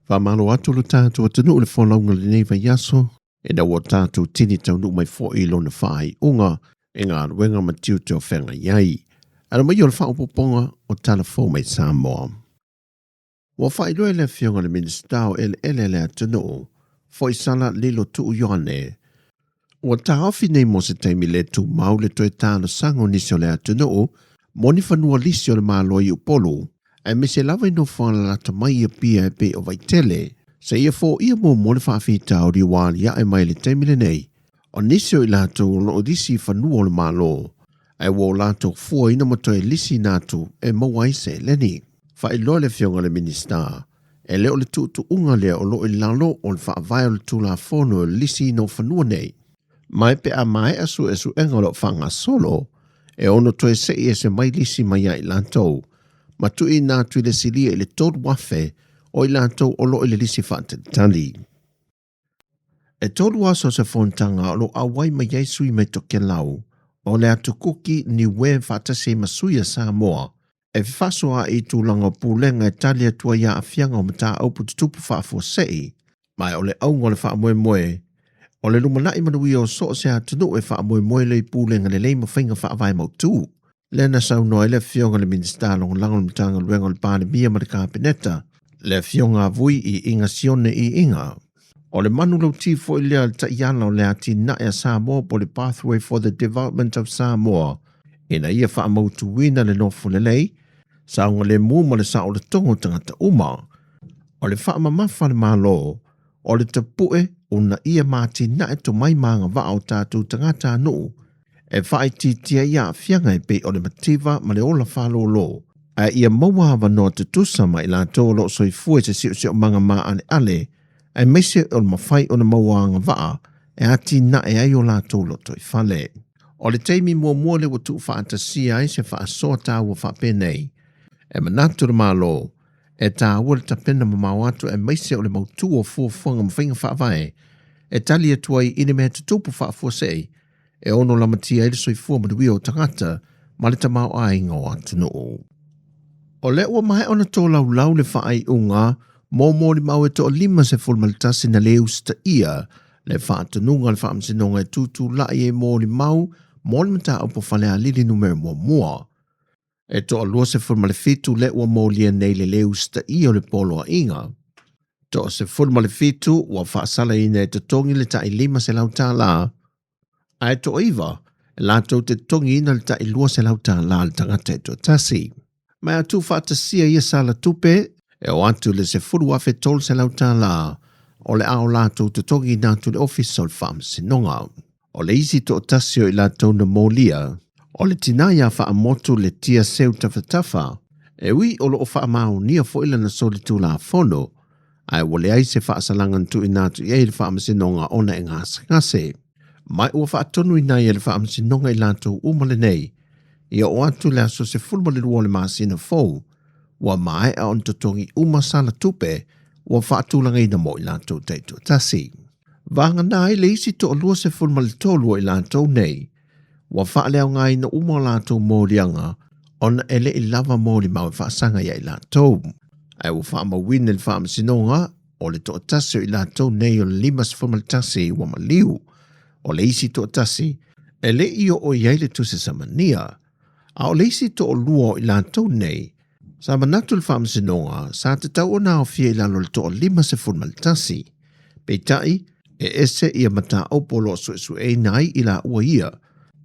Faamalo atu lo tatou atunuu i le folauga i lenei vaiaso, ina ua tatou tini taunuu mai foi i lona faaiuga i galuega ma tiute o feagai ai. Alo mai o le faaopoopoga o Tala Fou mai Samoa. Ua faailoa e le Afioga i le Minisita o Eleele a le atunuu, Foisala Lilo Tuu Ioane, ua taofi nei mo se taimi le tumau le toe talosaga o nisi o le atunuu mo ni fanua lisi o le Malo i Upolu, aemaise lava i nofoaga lalata mai i Apia e pei o Vaitele, seia foia muamua le faafitauli ua aliae mai i le taimi lenei o nisi o i latou o lo o lisi i fanua o le Malo, ae ua o latou fuaina ma toe lisiina atu e maua ai seleni. Faailoa le Afioga i le Minisita, e le o le tuutuuga lea o lo o i lalo o le faavae o le Tulafono o le lisiina o fanua nei. Mai pe a maea suesuega o lo o faagasolo, e ono toe sei ese mai lisi mai ia i latou, ma tuuina atu i le silia i le 3,000 o i latou o lo o i le lisi faatalitali. E 3 aso se fonotaga o lo o auai mai ai sui mai Tokelau, o le Atu Kuki, Niue faatasi ai ma sui a Samoa, e fefaasoaai i tulaga o pulega e tali atu ai i aafiaga o mataupu tutupu faafuasei, ma o le auga o le faamoemoe, o le lumanai manuia o so o se atunuu e faamoemoe lea i pulega lelei ma faiga faavae mautu. Lea na saunoa ai le Afioga i le Minisita Lagolago o le Matagaluega o le Palemia ma le Kapeneta, le Afioga a Vui i Iga Sione i Iga. O le manulauti foi lea o le taiala o le atinae a Samoa po o le Pathway for the Development of Samoa, ina ia faamautuina le nofo lelei, saogalemu ma le saolotoga o tagata uma. O le faamamafa a le Malo, o le tapue uunaia ma atinae tomai ma agavaa o tatou tagatanuu e faaitiitia ai aafiaga e pei o le mativa ma le ola faalōlō, ae ia maua avanoa tutusa ma i latou o lo o soifua i se siosiomaga maaleale, aemaise o le mafai ona maua agavaa e atinae ai o latou lotoifale. O le taimi muamua lea ua tuufaatasia ai se faasoa taua faapenei, e manatu le Malo, e taua le tapena mamao atu aemaise o le mautu o fuafuaga ma faiga faavae e tali atu ai i le mea tutupu faafuasei e ono lamatia ai le soifua manuia o tagata ma le tamaoaiga o atunuu. O lea ua maea ona tolaulau le faaiuga mo molimau e toa-51 na le usitaia le faatonuga a le Faamasinoga e tutulai ai molimau mo le mataupu Falealili numera 1. E toa-27 lea ua molia nei le le usitaia o le poloaiga. Toa-17 ua faasalaina e totogi le tai $500, ae toa-9 e latou te totogiina le tai $200 le tagata e toatasi. Ma a tuufaatasia ia sala tupe, e oo atu i le $10,300 o le a o latou totogiina atu i le Ofisa o le Faamasinoga. O le isi toatasi o i latou na molia, o le tina ia Faamotu Letia Seu Tafatafa, e ui o lo o faamaonia foi lana solitulafono, ae ua leai se faasalaga na tuuina atu i ai e le Faamasinoga ona e gasegase. Ma ua faatonuina ai e le Faamasinoga i latou uma lenei, ia oo atu le aso 12 o le masina fou, ua maea ona totogi uma sala tupe ua faatulagaina mo i latou taitoatasi. Vagana ai le isi toa-23 o i latou nei, ua faaleaogaina uma o latou moliaga ona e le i lava molimau e faasaga ia i latou. Ae ua faamauina i le Faamasinoga o le toatasi o i latou nei o le 51 ua maliu, o le isi toatasi e le i oo i ai le tusi samania, a o le isi toalua o i latou nei, sa manatu le Faamasinoga sa tatau ona aofia i lalo o le toa-51. Peitai, e ese ia mataupu o lo o suesueina ai i laua ia,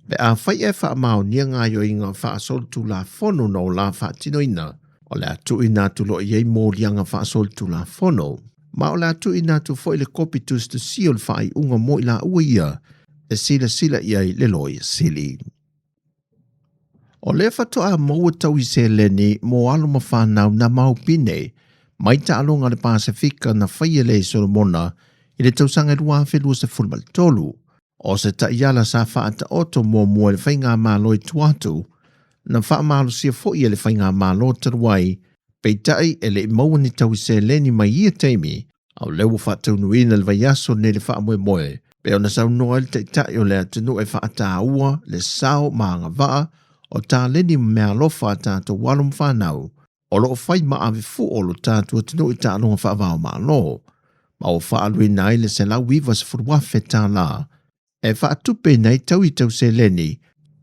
pe afai e faamaonia gaoioiga faasolitulafono na o la faatinoina, o le a tuuina atu loa i ai moliaga faasolitulafono, ma o le a tuuina atu foi le kopi tusitusia o le faaiuga mo i laua ia e silasila i ai le Loia Sili. O lea faatoa maua taui seleni mo alo ma fanau na maopine mai taaloga a le Pasefika na faia lea i Solomona i le tausaga 2023. O se taiala sa faataoto muamua i le faigamalo i tua atu, na faamalosia foi e le faigamalo talu ai, peitai e le i maua ni taui seleni mai ia taimi, a o lea ua faataunuuina le vaiaso nei le faamoemoe, pei ona saunoa ai le Taitai o le atunuu e faataua le sao ma agavaa o taleni ma meaalofa a tatou alo ma fanau. O lo o fai ma ave fuo lo tatou atunuu i taaloga faava-o-Malo, ma ua faaaluina ai le $190,000 e faatupeina ai tau i tau seleni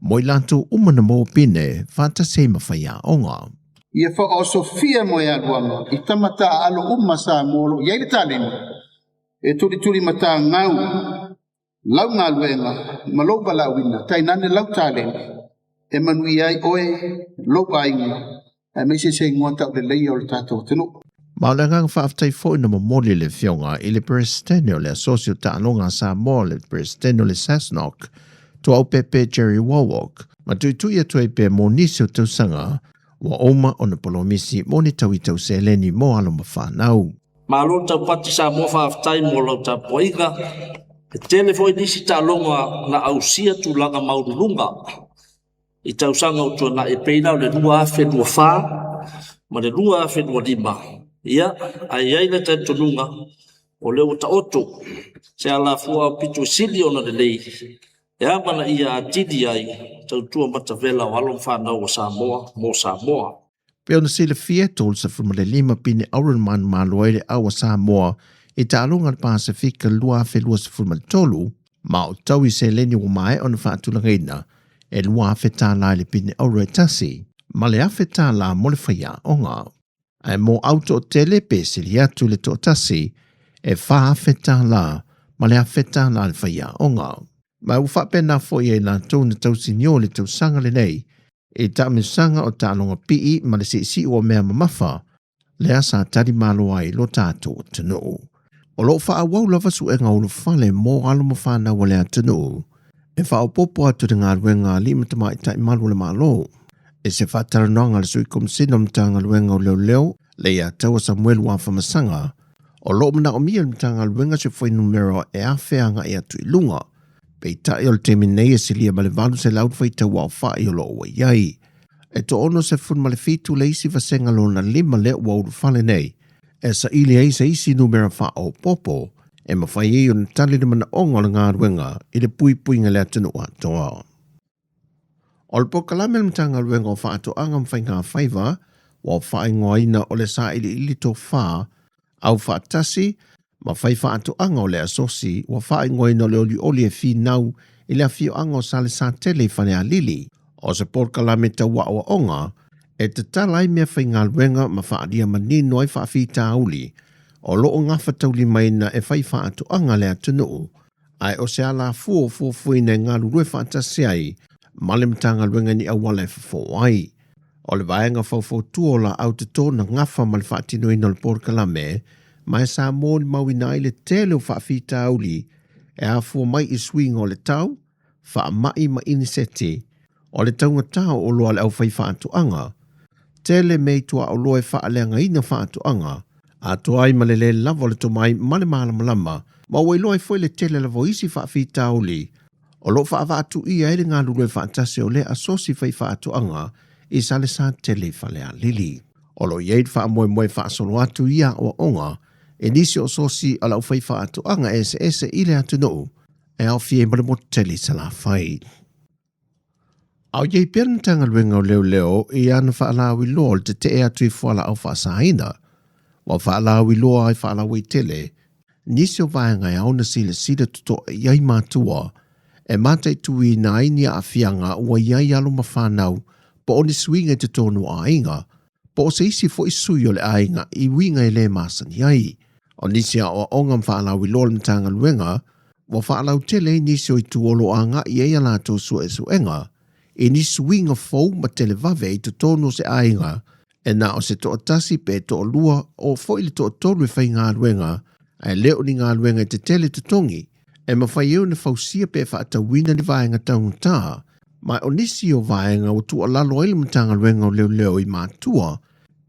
mo i latou uma na maua pine faatasi ai ma faiaoga. Ia faaosofia moealuaga i tama taaalo uma Samoa o lo o i ai le taleni e tulituli matagau lau galuega ma lou valaauina, tainane lau taleni e manuia ai oe, lou aiga, aemaise se igoa tauleleia o le tatou atunuu. Ma o le agaga faafetai foi na momoli e le Afioga i le Peresetene o le Asosi o Taaloga a Samoa, le Peresetene o le SASNOC, Tuaupēpē Jerry Wawok, ma tuitui atu ai pea mo nisi o tausaga ua uma ona polomisi mo ni tau i tau seleni mo alo ma fanau. Malo le taupati Samoa faafetai mo lau tapuaiga. E tele foi nisi taaloga na ausia tulaga maualuluga i tausaga ua tuanai e pei la o le 2024 ma le 2025. Ia, ae i ai le talitonuga o lea ua taoto se alafua aupito sili ona lelei e amanaia atili ai tautua matavela o alo ma fanau a Samoa mo Samoa. Pei ona silafia, e 35 pine auro na manumalo ai le au a Samoa i taaloga a le Pasefika 2023, ma o tau i seleni ua maea ona faatulagaina e $2,000 i le pine auro e tasi, ma le $1,000 mo le faiaoga. Ae mo au toatele pe sili atu le toatasi, e $4,000 ma le $1,000 le faiaoga. Ma ua faapena foi ai latou na tausinio i le tausaga lenei i taamilosaga o taaloga pii ma le siisii o mea mamafa lea sa tali malo ai lo tatou atunuu. O lo o faaauau lava suega ulufale mo alo ma fanau a le atunuu e faaopoopo atu i le galuega a alii ma tamaitai malu o le Malo. I se faatalanoaga a le Sui Komesina o le Matagaluega o Leoleo, Leiataua Samuelu Afamasaga, o lo o manaomia e le Matagaluega se fuainumera e 1,000 agai atu i luga. Peitai o le taimi nei e silia ma le 800 le faitau aofai o lo o ua i ai. E 67 le isi vasega lona lima lea ua ulufale nei, e saili ai se isi numera faaopoopo e mafai ai ona tali le manaoga o le galuega i le puipuiga i le atunuu atoa. O le polokalame a le Matagaluega o Faatoaga ma Faigafaiva ua faaigoaina o le Sailiili Tofa Aufaatasi ma Fai Faatoaga o le Asosi ua faaigoaina o le Olioli e Finau i le afioaga o Salesatele i Falealili. O se polokalame tau aoaoga e tatala ai meafaigaluega ma faaalia manino ai faafitauli o lo o gafataulimaina e fai faatoaga le atunuu, ae o se alafua o fuafuaina e galulue faatasi ai ma le Matagaluega i ni auala e fofo ai. O le vaega faufautua o laau toto na gafa ma le faatinoina o le polokalame, ma e sa molimauina ai le tele o faafitauli e afua mai i suiga o le tau, faamai ma iniseti, o le taugata o oloa a le aufaifaatoaga, tele mea i tuaoloa e faaleagaina faatoaga, atoa ai ma le lē lava o le tomai ma le malamalama, ma ua iloa ai foi le tele lava o isi faafitauli o lo o faavaatuia ai le galulue faatasi o lea asosi faifaatoaga i Salesatele i Falealili. O lo o i ai le faamoemoe e faasolo atu ia aoaoga i nisi o asosi a le aufaifaatoaga eseese i le atunuu e aofia ai ma le motu tele i Salafai. A o i ai pea le Matagaluega o Leoleo i ana faalauiloa o le tetee atu i fualaau faasaina, ua faalauiloa ai faalauaitele nisi o vaega e ao ona silasila totoa i ai matua e mataituina ai ni aafiaga ua i ai alo ma fanau po o ni suiga i totonu o aiga po o se isi foi sui o le aiga i uiga e le masani ai. O nisi aoaoga ma faalauiloa a le Matagaluega ua faalautele ai nisi o itu o lo o agai ai a latou suesuega i ni suiga fou ma televave i totonu o se aiga e na o se toatasi pe toalua o foi le toatolu e faigaluega ae le o ni galuega e tetele totogi e mafai ai ona fausia pe faatauina ni vaega taugata. Ma o nisi o vaega ua tuualalo ai le Matagaluega o Leoleo i matua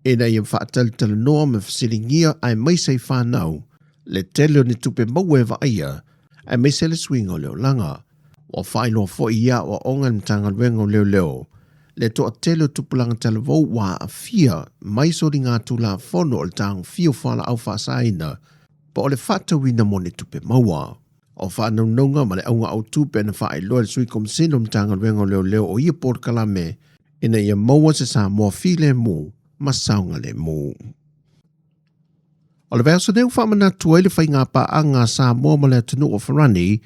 ina ia faatalatalanoa ma fesiligia aemaise i fanau le tele o ni tupe maua e vaaia aemaise le suiga o le olaga. Ua faailoa foi i aoaoga e le Matagaluega o Leoleo le toatele o tupulaga talavou ua aafia mai soligatulafono o le tagofia o fualaau faasaina po o le faatauina mo ni tupe maua. O faanaunauga ma le auga autu pe na faailoa e le Sui Komisina o le Matagaluega o Leoleo o ia polokalame ina ia maua se Samoa filemu. ma saogalemu. O le vaiaso nei ua faamanatu ai le faiga paaga a Samoa ma le atunuu o Farani,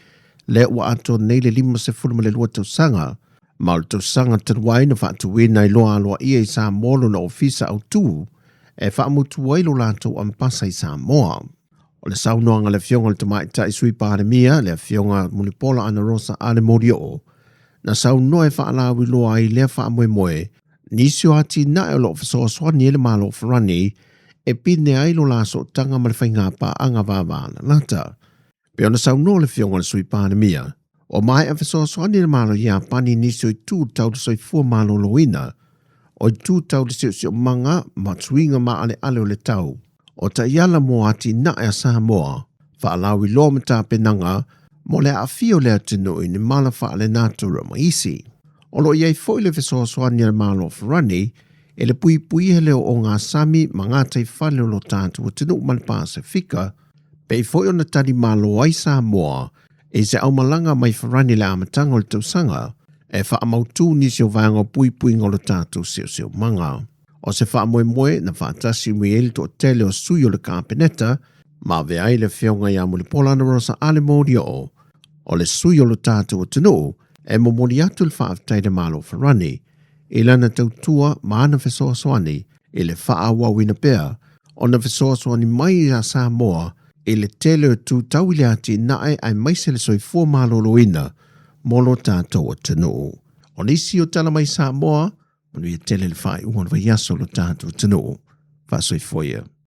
lea ua atoa nei le 52 tausaga, ma o le tausaga talu ai na faatuina ai loa aloaia i Samoa lona ofisa autu e faamutu ai lo latou ambasa i Samoa. O le saunoaga a le Afioga i le Tamaitai Sui Palemia, le Afioga Mulipola Anarosa Ale Molioo, na saunoa e faalauiloa ai lea faamoemoe nisi o atinae o lo o fesoasoani ai le Malo o Farani e pine ai lo la sootaga ma le faiga paaga vavalalata. Pei ona saunoa le Afioga i le Sui Palemia, ua maea fesoasoani le Malo Iapani i nisi o itu tau le soifua maloloina, o itu tau le siosiomaga ma suiga maaleale o le tau, o taiala mo atinae a Samoa, faalauiloa ma tapenaga mo le aafia o le atunuu i ni mala faalenatura ma isi. O lo o i ai foi le fesoasoani a le Malo o Farani e le puipuia le oogasami ma gataifale o lo tatou atunuu ma le Pasefika, pei foi ona tali malo ai Samoa i se aumalaga mai Farani i le amataga o le tausaga e faamautu nisi o vaega o puipuiga o lo tatou siosiomaga. O se faamoemoe na faatasi mai ai le toatele o sui o le Kapeneta ma avea ai le Afioga ia Mulipola Anarosa Ale Molioo o le sui o lo tatou atunuu e momoli atu le faafetai i le Malo o Farani i lana tautua ma ana fesoasoani i le faaauauina pea ona fesoasoani mai iā Samoa i le tele o itu tau i le atinae aemaise le soifua maloloina mo lo tatou atunuu. O nisi o tala mai Samoa, manuia tele le faaiuga o le vaiaso o lo tatou atunuu. Faasoifua ia.